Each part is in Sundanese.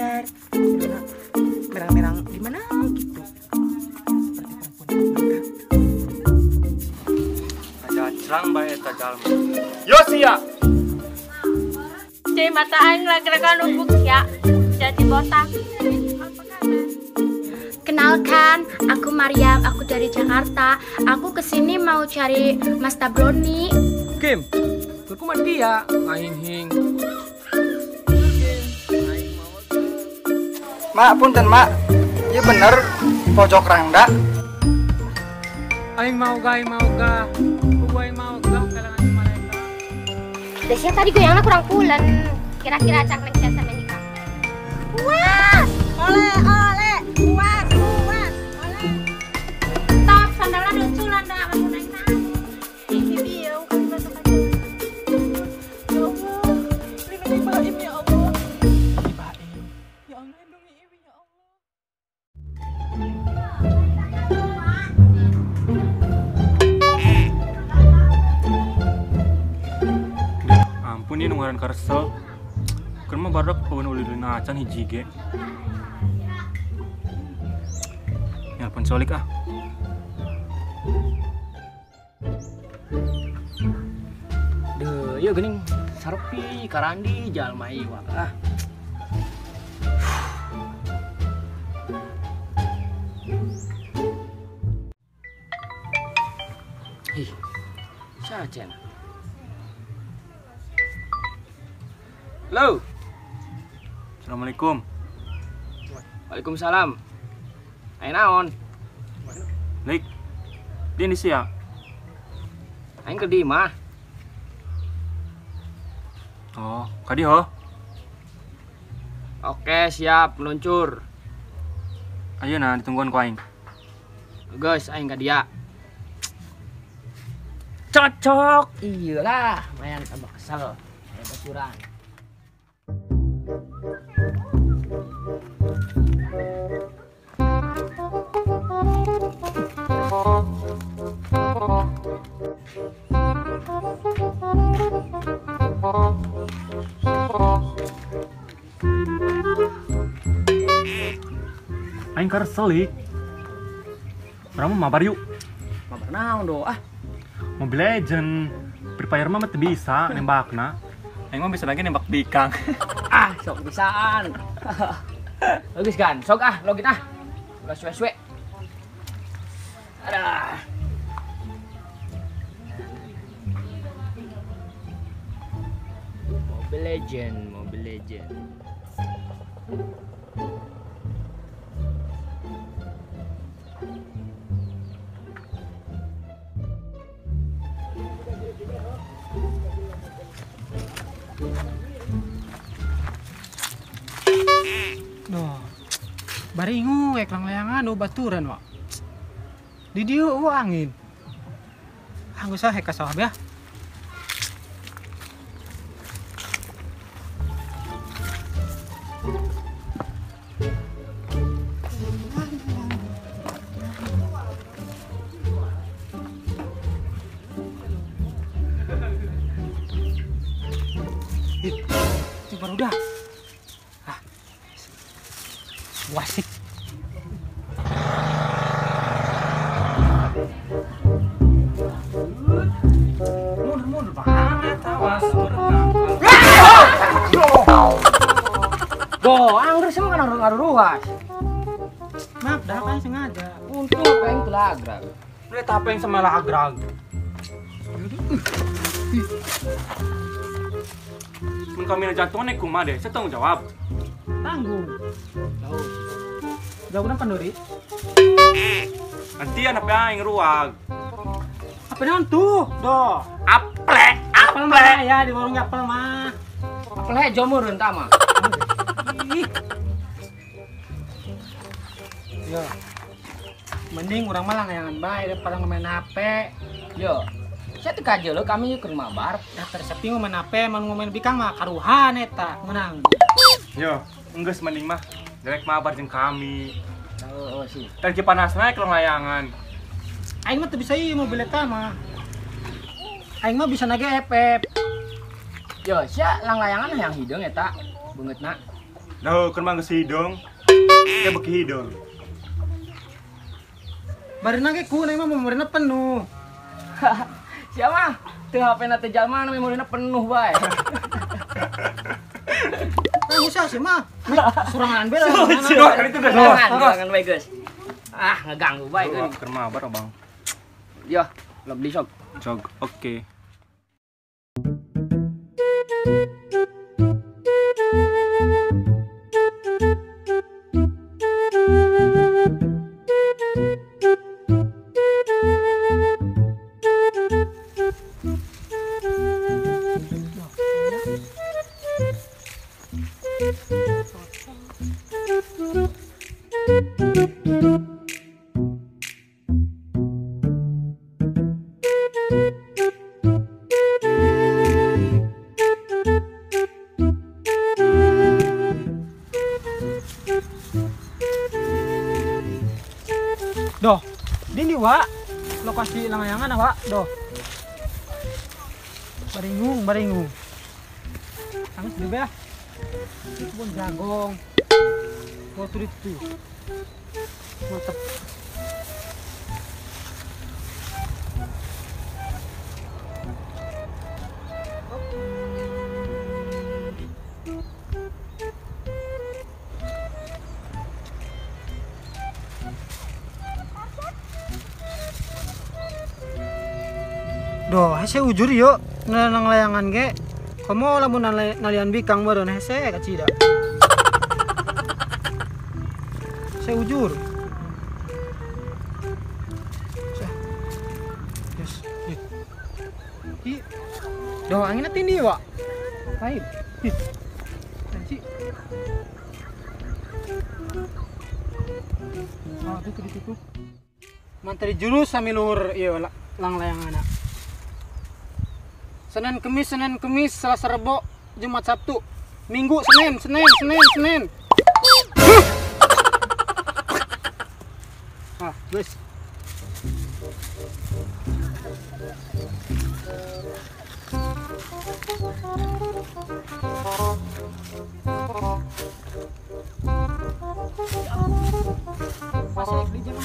kabar? Merang-merang gimana gitu. Seperti perempuan. Aja bae eta jalma. Yo sia. Cai mata aing lagi-lagi nubuk ya. Jadi botak. Kenalkan, aku Mariam, aku dari Jakarta. Aku kesini mau cari Mas Tabroni. Kim, aku mah dia ngahing-hing. Mak, punten mak. Iya bener, pojok rangda. Aing mau ga, aing mau ga. Aing mau ga kalangan mereka. Desya tadi goyangnya kurang pulen. Kira-kira cangkleng saya sama nikah. Puas! Oleh, oleh, puas, puas, oleh. Stop, sandalnya lucu lah, ndak kamu naik naik. Ini ya, kasih masuk aja. Ya Allah, lindungi Baim ya Allah. Baim, ya Allah lindungi Ibu ya Allah. Ampun ini nungguan karsel. Keur mah barudak pawan ulin acan hiji ge. Nelpon solik ah. Duh, ieu geuning sarepi karandi jalma ieu ah. Ih, sajen. Halo. Assalamualaikum. Waalaikumsalam. Ayo naon? Lik, di sia. Aing ke di mah. Oh, kadi ho. Oke, siap, meluncur. Ayo nah, ditungguan ku aing. Guys, aing ka dia. Cocok. Iyalah, mayan tambah kesel. Aya baturan. Aing karesel lik. Urang mah mabar yuk. Mabar naon do ah? Mobile Legend. Free Fire mah teu bisa nembakna. Aing mah bisa lagi nembak bikang. Ah, sok bisaan. Bagus kan? Sok ah, login ah. Ulah suwe-suwe. Adah. Mobile Legend, Mobile Legend. Duh, baringu ek langlayangan baturan wak. Di dieu eueuh angin. Ah geus ah ka sawah ya. Ih, itu baru dah. Ah, wasik. Mundur-mundur banget awas. Doh, anggur semua kan ngaruh-ruas. Maaf dah, kan sengaja. Untung apa yang telagrag. Udah apa yang sama lagrag. Mun kami jatuh nek kumaha deh, saya tanggung jawab. Tanggung. Jauh. Jauh kenapa Nuri? Nanti anak aing ruag. Apa naon tuh? Doh. Aple, apel mah ya di warung apel mah. Apel hejo meureun tah mah. Yo. Mending urang mah langlayangan bae daripada main HP. Yo. Saya teu kajeuleuh kami keur mabar. Daftar sepi main HP, mun main bikang mah karuhan eta menang. Yo, enggeus mending mah direk mabar jeung kami. Oh, sih. Tadi panasna ek layangan. Aing mah teu bisa ieu mobil eta mah. Aing mah bisa nage FF. Yo, sia langlayangan hayang hideung eta beungeutna. Nah, keur mah geus hidung. Ke beki hidung. Barina ge ku mah memorina penuh. Siapa? Teu HP na teh jalma nu memorina penuh bae. Ah, usah sih mah. Surangan bae lah. Kan itu geus. Surangan bae geus. Ah, ngeganggu bae geus. Keur mabar, Bang. Yo, lo beli sok. Sok, oke. Doh, dindi wa lokasi langayangan wa doh. Baringung, baringung. Angis di beh. Kebun jagong. Waktu itu. Mantap. Doh, hese ujur yo nang layangan ge. Komo lamun nalian bikang meureun hese kacida. Hese ujur. Yes. Ih. Doh, anginna tindi wa. Lain. Ih. Anci. Oh, itu ditutup. Mantri jurus sami luhur ieu lang layanganna. Senin Kemis, Selasa Rebo, Jumat Sabtu, Minggu Senin, Senin, Senin, Senin. Ah, guys. Masih di jam.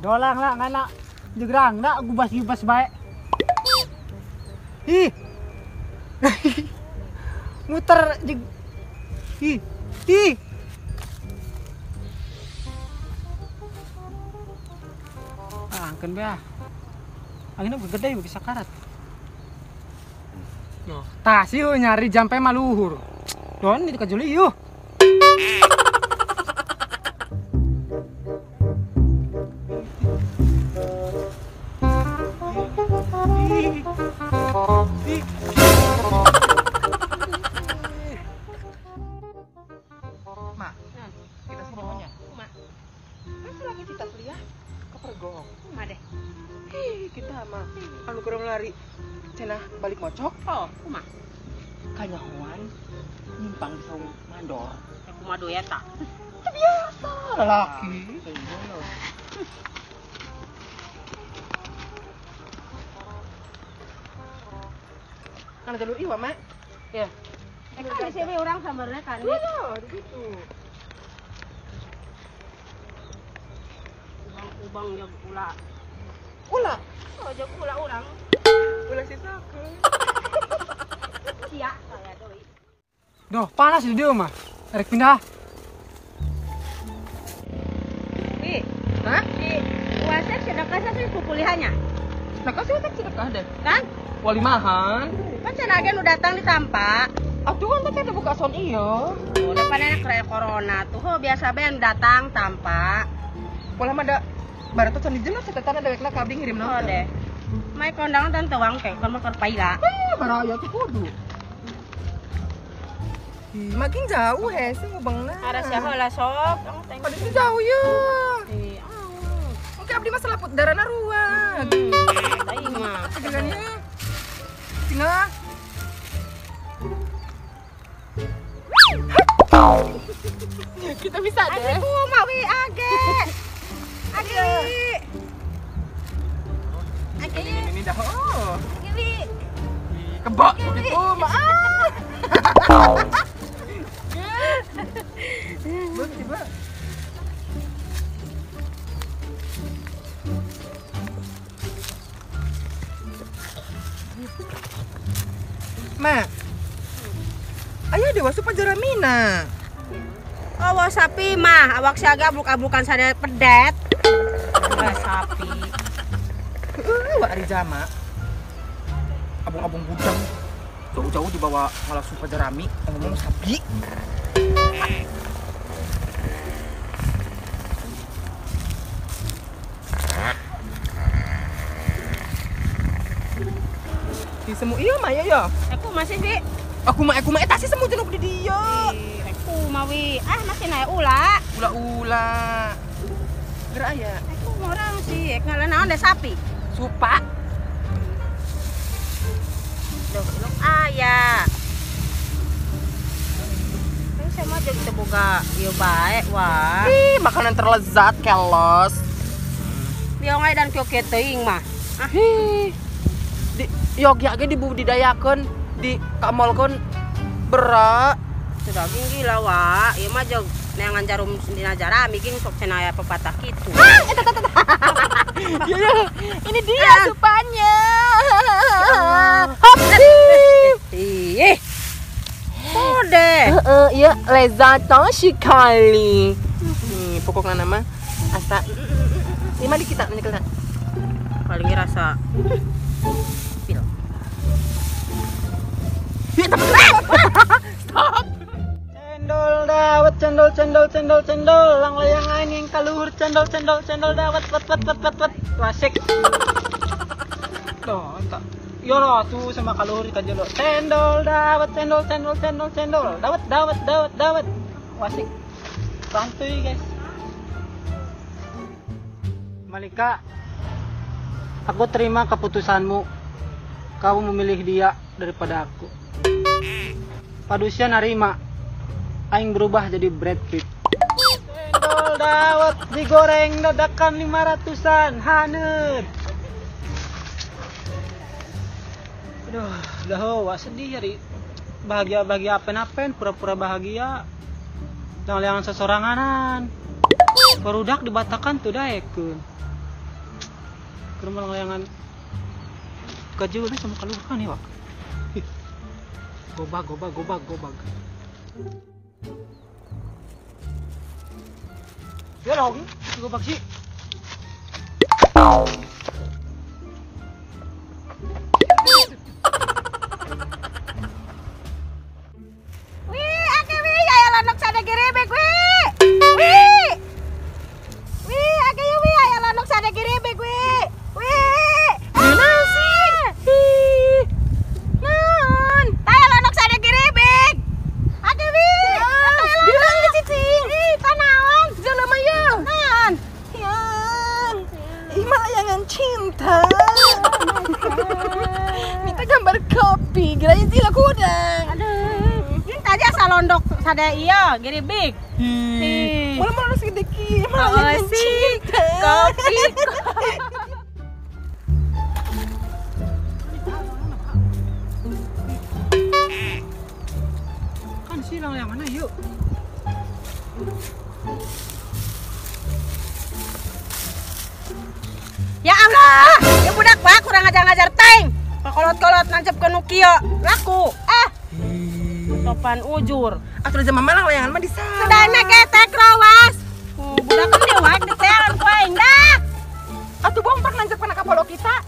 Dolang lah ngana jegrang dak gubas-gubas bae. Ih. Muter jeg. Ih. Ih. Ah, angkeun bae ah. Anginna gede bagi sakarat. Noh, tah sih nyari jampe mah luhur. Don di kajuli yuh. Mak, kita semuanya. Mak, kan selagi kita kuliah kepergok. Mak deh. Hei, kita mah anu kurang lari. Cenah balik mocok. Oh, kumaha? Kanyahoan nyimpang di saung mandor. Kumaha doyan tak? Biasa lelaki. Kan jalur iwa, Mak. Ya. Kan di sini orang sabarnya kan. Iya, di situ. Ubang-ubang jag ula. Ula? Oh, jag ula urang. Ula sisakeun. Sia saya deui. Doh, panas di dieu mah. Erek pindah. Wi, hah? Si Wasep sedekah sih kukulihannya. Sedekah sih tak sedekah deh. Kan? Walimahan. Kan cenah ge nu datang ditampa. Aduh kan tadi buka son iya. Oh, depan enak kayak corona tuh. Oh, biasa bae anu datang tampa. Pola mah da baru tuh can dijelas catatan dewekna ka abdi ngirim naon. Oh deh. Mai kondangan tante wang teh kon mah keur paila. Eh, baraya tuh kudu. Makin jauh hese ngubengna. Ada siapa lah sok? Pada itu jauh ya. Iya. Engke abdi mah selaput darana ruang. Aing mah. Gilirannya. Tinggal. Kita bisa deh. Aku mah wi age. Age. Age. Ini dah. Oh. Age wi. Kebak begitu maaf. Coba. Ma, ayo dewa supa jaramina. Awas sapi mah, awak siaga abruk-abrukan sada pedet. Wah sapi. Wah ari jama. Abung-abung gudang. Jauh-jauh dibawa malah supa jarami, ngomong sapi. Di semu iya mah ya ya. Aku masih sih. Aku mah eta sih semu jenuk di dieu. Aku mah wi. Ah masih naik ula. Ula-ula. Geura aya. Aku mau orang sih, ngalah naon da sapi. Supa. Duh, ilok aya. Ini sama jadi teu boga ieu bae wah. Ih, makanan terlezat kelos. Biong dan kieu kieu teuing mah. Ah. Hi. Di Yogya ge dibudidayakeun, di kamolkeun berat. Daging gila wa, ieu mah jeung neangan jarum dina jarami ging sok cenah aya pepatah kitu. Ah, eta eta eta. Ya, ini dia supanya. Hop. Ih. Kode. Heeh, iya lezat sekali. Nih, pokoknya nama asa. Ini mah di kita nyekelna. Paling rasa pil. Stop. Cendol dawet, cendol cendol cendol cendol, lang layang angin kaluhur cendol cendol cendol dawet wet wet wet wet wet. Klasik. Tuh, tak. Yo lo tuh sama kaluhur kita jelo. Cendol dawet, cendol cendol cendol cendol, dawet dawet dawet dawet. Wasik. Santuy guys. Malika, aku terima keputusanmu. Kamu memilih dia daripada aku. Padusia narima. Aing berubah jadi Brad Pitt. Cendol dawet digoreng dadakan 500-an haneut. Aduh, dah wah sedih hari. Bahagia-bahagia apen-apen, pura-pura bahagia. Jangan sesoranganan. Barudak dibatakan tuh daekeun. Keur layangan gaji udah sama kaluhur nih, Wak. Gobag gobag gobag gobag. Ya dong, gobag sih. Wih, ake wih, aya lanok sada gerebek wih. Wih. Wih, ake wih, aya lanok sada gerebek wih. Wih. Naon sih? Ih. Naon? Taya lanok sada gerebek. Ake wih. Bilang ke cicing. Ih, tanaon? Jelema ye. Naon? Ya. Ih, mah layangan cinta. Minta gambar kopi, gila sih lah kudang. Aduh, ini tadi asal londok sada iya, gerebek. Ih. Malah-malah segede kieu, mah layangan cinta. Kopi. Kan sih lang yang mana yuk? Ya Allah, ya budak pak kurang ngajar-ngajar teng. Kolot-kolot nancep ke nu kieu, laku. Ah. Topan ujur. Atuh zaman mah layangan mah di sana. Sedana ketek rawas. Budak kan dia wae ditean ku aing dah. Atuh bompak nancep kana kapalo kita.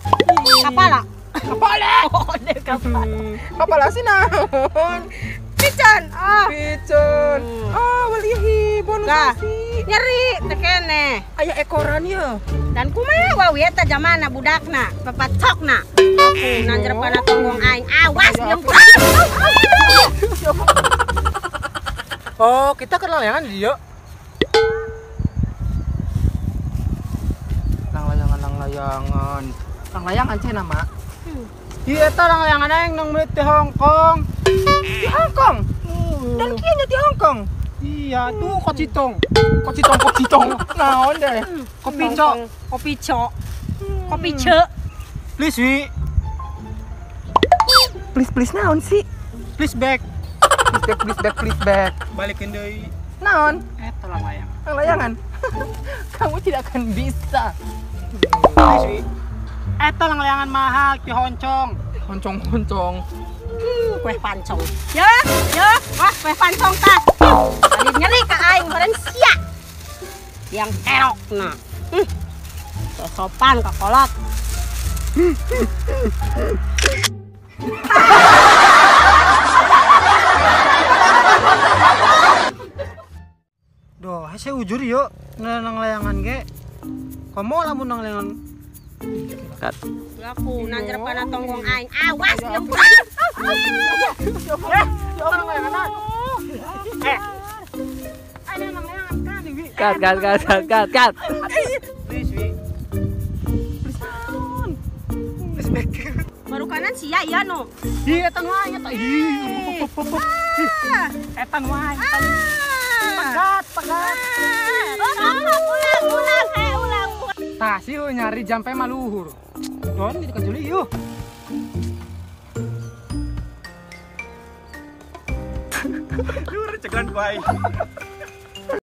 Kapala. Kapala. Oh, deh kapala. Kapala sih naon? Picon. Ah. Picon. Ah, walihi bonus sih. Nyeri teh keneh. Aya ekoran ye. Dan kumaha wae eta jamana budakna, pepacokna. Aku nanjerep kana tonggong aing. Awas nyemprot. Oh, kita kenal layangan di dia. Langlayangan. Langlayangan cenah, Mak. Iya eta langlayangan aing nang meuli di Hong Kong. Di Hong Kong? Dan kieu di Hong Kong. Iya, tuh kocitong. Kocitong, kocitong. Naon deh? Kopi cok, kopi cok. Kopi cek. Please, wi. Please, please naon sih? Please back. Please back, please back, please back. Balikin deui. Naon? Eta langlayangan. Langlayangan. Kamu tidak akan bisa. Please, wi. Eta langlayangan mahal ki honcong. Honcong-honcong. Kue pancong. Ya, ya, wah kue pancong tah. Tadi nyeri ka aing beureun sia. Yang kerok nah. Sopan ka kolot. Doh, hese ujur yuk nang layangan ge. Komo lamun nang layangan. Kat. Laku nanjer kana tonggong aing. Awas lempur. Kat, kat, kat, kat, kat, kat. Please, wi. Please back. Baru kanan sia iya no. Ih, eta nu aing eta. Ih. Eta nu aing. Pegat, pegat. Ulang, ulang, ulang. Tah sih nyari jampe maluhur. Don di kejuli yuk. Lur cegan ku aing.